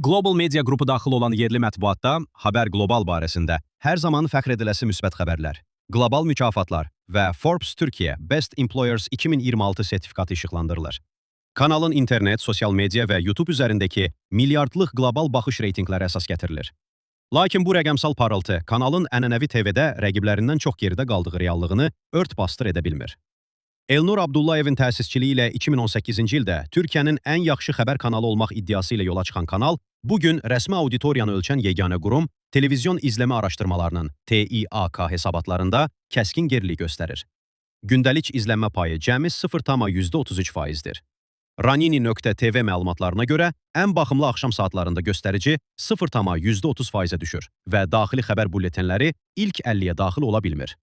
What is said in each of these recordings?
Global Media qrupu daxil olan yerli mətbuatda Haber Global barəsində hər zaman fəxr ediləsi müsbət xəbərlər, qlobal mükafatlar və Forbes Türkiyə Best Employers 2026 sertifikatı işıqlandırılır. Kanalın internet, sosial media və YouTube üzərindəki milyardlıq qlobal baxış reytinqləri əsas gətirilir. Lakin bu rəqəmsal parıltı kanalın ənənəvi TV-də rəqiblərindən çox geridə qaldığı reallığını ört-basdır edə bilmir. Elnur Abdullayevin təsisçiliyi ilə 2018-ci ildə Türkiyənin ən yaxşı xəbər kanalı olmaq iddiası ilə yola çıxan kanal, bu gün rəsmi auditoriyanı ölçən yeganə qurum televizyon izləmə araşdırmalarının TİAK hesabatlarında kəskin gerilik göstərir. Gündəlik izlənmə payı cəmi 0,33 faizdir. Ranini.tv məlumatlarına görə ən baxımlı axşam saatlarında göstərici 0,30 faizə düşür və daxili xəbər bülletenləri ilk 50-yə daxil ola bilmir.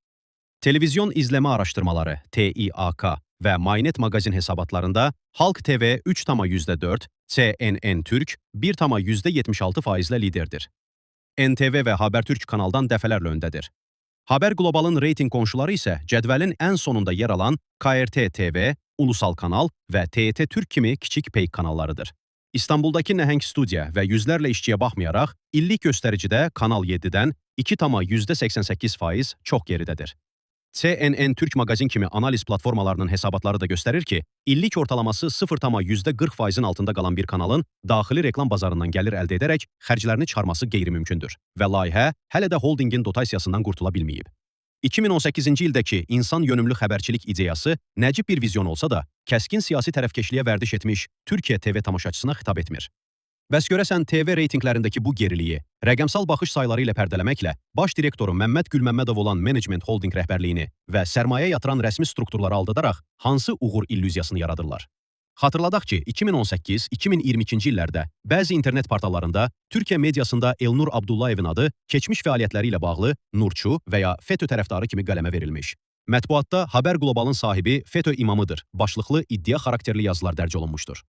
Televizyon izləmə araşdırmaları TİAK və Mynet Magazin hesabatlarında Halk TV 3,4, CNN Türk 1,76 faizlə liderdir. NTV və Habertürk kanaldan dəfələrlə öndədir. Haber Globalın reyting qonşuları isə cədvəlin ən sonunda yer alan KRT TV, Ulusal Kanal və TRT Türk kimi kiçik peyk kanallarıdır. İstanbuldakı nəhəng studiya və yüzlərlə işçiyə baxmayaraq, illik göstəricidə Kanal 7-dən 2,88 faiz çox geridədir. CNN Türk Magazin kimi analiz platformalarının hesabatları da göstərir ki, illik ortalaması 0,40 faizin altında qalan bir kanalın daxili reklam bazarından gəlir əldə edərək xərclərini çıxarması qeyri-mümkündür və layihə hələ də holdingin dotasiyasından qurtula bilməyib. 2018-ci ildəki insan yönümlü xəbərçilik ideyası nəcib bir vizyon olsa da, kəskin siyasi tərəfkeşliyə vərdiş etmiş Türkiyə TV tamaşaçısına xitab etmir. Bəs görəsən TV reytinqlərindəki bu geriliyi rəqəmsal baxış sayları ilə pərdələməklə baş direktoru Məmməd Gülməmmədov olan Management Holding rəhbərliyini və sərmayə yatıran rəsmi strukturları aldadaraq hansı uğur illüziyasını yaradırlar? Xatırladaq ki, 2018-2022-ci illərdə bəzi internet portallarında Türkiyə mediasında Elnur Abdullayevin adı keçmiş fəaliyyətləri ilə bağlı Nurçu və ya FETÖ tərəfdarı kimi qələmə verilmiş. Mətbuatda Haber Globalın sahibi FETÖ imamıdır başlıqlı iddia xarakterli yazılar dərc olunmuşdur.